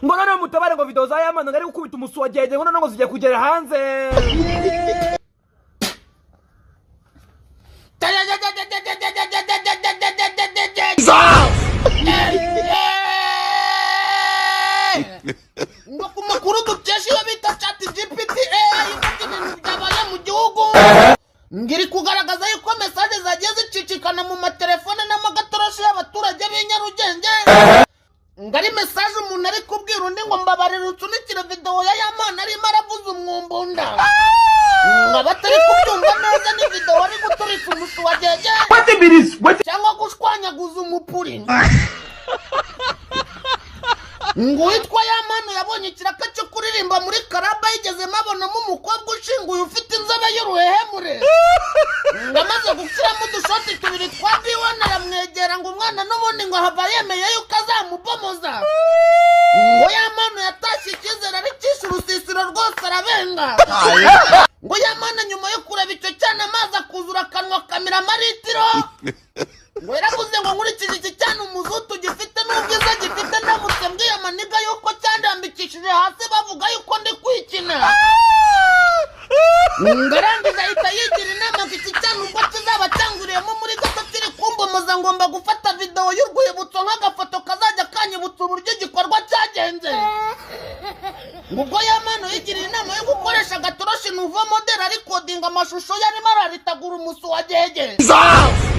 Ngo noneho mutabare, ngo video za Yampano ngo ari gukubita umusuwagege, ngo noneho ngo zigiye kugera hanze. Ngo ku makuru dukesha iyo bita Chat GPT AI ifata ibintu byabaye mu gihugu, ngo iri kugaragaza yuko message zagiye zicicikana mu matelefone n'amagatoroshi y'abaturage b'i Nyarugenge, ngo ari message umuntu ari kubwira undi ngo mbabarira unsunikire video ya Yampano arimo aravuza umwumbunda. Ngo abatari kubyumva neza, ni video ari guturitsa umusuwagege cyangwa gushwanyaguza umupuri. Ngo uwitwa Yampano yabonye ikiraka cyo kuririmba muri club, yigezemo abonamo umukobwa ushinguye ufite inzobe y'uruhehemure. Ngo amaze gushyiramo udushoti tubiri twa biwani, aramwegera, ngo umwana n'ubundi ngo ahava yemeye yuko azamubomoza. Ngo Yampano yatashye icyizere ari cyishe urusisiro rwose, arabenga. Ngo Yampano nyuma yo kureba icyo cyana, amazi akuzura akanwa, akamira amaritiro, ngo yaravuze ngo nkurikije iki cyana umuzutu gifite n'ubwiza gifite, ndamutse mbwiye amaniga yuko cyandambikishije hasi bavuga yuko ndi kwikina. Ngo arangiza ahita yigira inama ngo iki cyana ubwo kizaba cyanguriyemo muri gato kiri kumbomoza, ngomba gufata video y'urwibutso nk'agafoto kazajya kanyibutsa uburyo igikorwa cyagenze. Ngo ubwo Yampano yigiriye inama yo gukoresha agatoroshi nouveau modèle, arikodinga amashusho yarimo araritagura umusuwagege.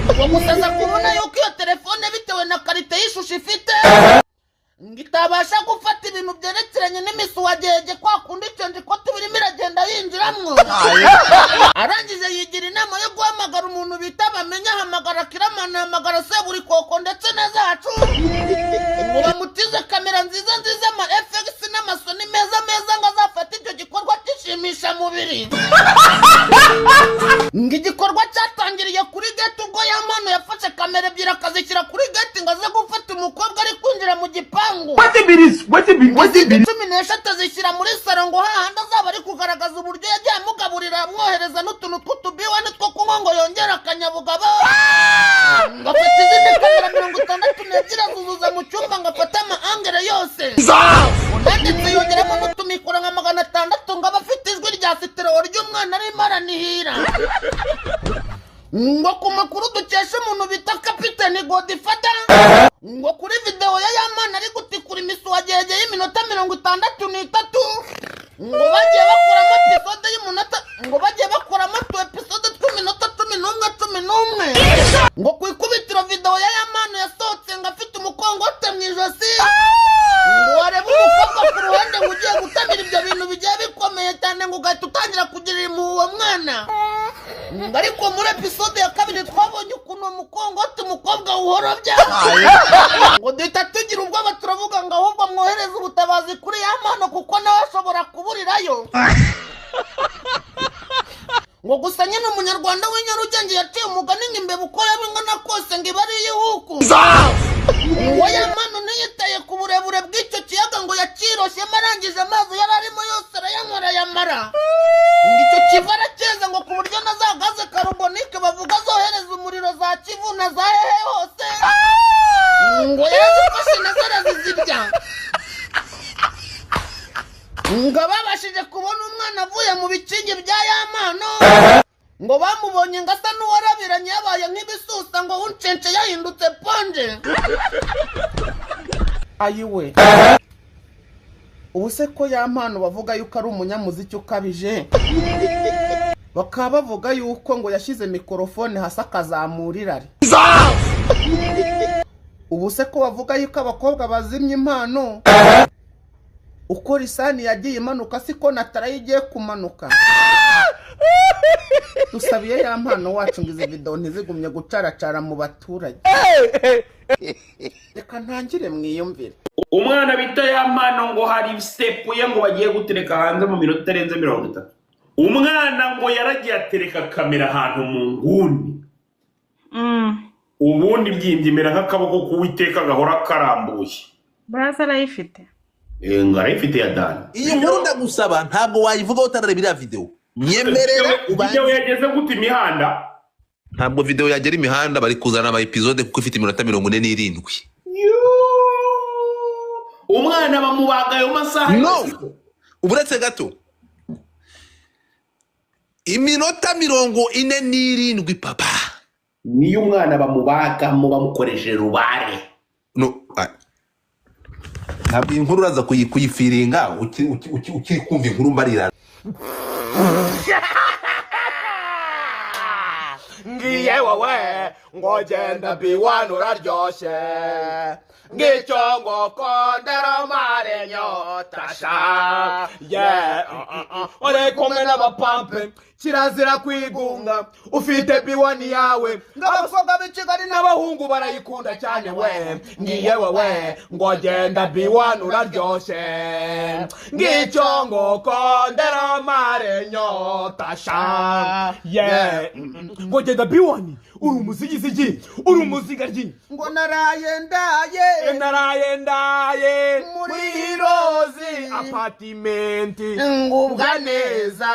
Ngo gusaza kubona yuko iyo telefone, bitewe na qualité y'ishusho ifite, ngo itabasha gufata ibintu byerekeranye n'imisuwagege kwa kundi icyo ko tubirimo iragenda yinjiramwo. Arangije yigira inama yo guhamagara umuntu bita Bamenya, ahamagara Kiramana, ahamagara Seburikoko ndetse na Zacu, ngo bamutize kamera nziza nziza, ama effects n'amasoni meza meza, ngo azafate icyo gikorwa cy'ishimishamubiri. Ngo igikorwa cyatangiriye kuri gate, ubwo Yampano yafashe kamera ebyiri akazishyira kuri gate ngo aze gufata umukobwa ari kwinjira mu gipangu, izindi 13 azishyira muri salo, ngo hahandi azaba ari kugaragaza uburyo yagiye amugaburira, amwohereza n'utuntu tw'utubiwani two kunywa ngo yongere akanyabugabo. Ngo afata izindi kamera 62 azuzuza mu cyumba ngo afate ama angles yose, ndetse yongeramo n'utumikoro nka 600 ngo abe afite ijwi rya sitereo ry'umwana arimo aranihira. Ngo ku makuru dukesha umuntu bita Kapiteni Godifada, ngo kuri video ya Yampano ari gutikura imisuwagege y'iminota 63, ngo bagiye bakuramo episode y'umunota, ngo bagiye bakuramo tu episode tw'iminota 11 11. Ngo ku ikubitiro video ya Yampano yasohotse ngo afite umukongote mu ijosi, ngo wareba umukobwa ku ruhande ngo ugiye gutamira ibyo bintu bigiye bikomeye cyane, ngo ugahita utangira kugirira impuhwe uwo mwana. Ngo ariko muri episode ya kabiri twabonye ukuntu uwo mukongote umukobwa wuhorobya, ngo duhita tugira ubwoba, turavuga ngo ahubwo mwohereze ubutabazi kuri Yampano kuko nawe ashobora kuburirayo. Ngo gusa nyine umunyarwanda w'inyarugenge yaciye umugani ngo imbeba uko yaba ingana kose ngo iba ari iy'ihuku. Ngo Yampano ntiyitaye ku burebure bw'icyo kiyaga, ngo yakiroshyemo, arangije amazi yari arimo yose arayanywa, arayamara. Ngo icyo kiva aracyeza, ngo ku buryo na za gaz carbonique bavuga zohereza umuriro za Kivu na za hehe hose, ngo yarazifashe nazo arazizibya. Ngo babashije kubona umwana avuye mu bikingi bya Yampano, ngo bamubonye ngo asa n'uwarabiranye, yabaye nk'ibisusa, ngo uncence yahindutse ponje. Ayiwe, ubu se ko Yampano bavuga yuko ari umunyamuziki ukabije, bakaba bavuga yuko ngo yashyize mikorofone hasi akazamura irari, ubu se ko bavuga yuko abakobwa bazimya impano, uko lisani yagiye imanuka siko na tara igiye kumanuka? Dusabiye Yampano wacu ngo izi video ntizigumye gucaracara mu baturage. Reka ntangire mwiyumvire. Umwana bita Yampano ngo hari sepuye ngo bagiye gutereka hanze mu minota itarenze 30. Umwana ngo yaragiye atereka kamera ahantu mu nguni, ubundi byimbye imera nk'akaboko k'Uwiteka gahora karambuye. Baraza arayifite. Eh, ngo arayifite ya dani. Iyi nkuru ndagusaba, ntabwo wayivugaho utarareba iriya video. Nyemerera Video ubanze. yageze gute imihanda? Ntabwo video yagera imihanda, bari kuzana ama episode kuko ifite iminota 47. Yoo! Umwana bamubaga ayo masaha No, yose. uretse gato, iminota 47, papa. Niyo umwana bamubagamo bamukoresheje rubare. No, ntabwo iyi nkuru uraza kuyifiringa ukiri kumva inkuru mbarira. Ngiye wowe ngo genda biwani uraryoshye, ngicyo ngo kondera mare nyotasha ye uri kumwe n'abapampe, kirazira kwigunga ufite biwani yawe. Abakobwa b'i Kigali n'abahungu barayikunda cyane we. Ngiye wowe ngo genda biwani uraryoshye, ngicyo ngo kondera mare nyotasha ye, ngo genda biwani uri umuzigizigi, uri umuzigaryi. Ngo naraye ndaye naraye ndaye muri Hirozi Apartment, ngubwa neza,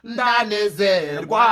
ndanezerwa.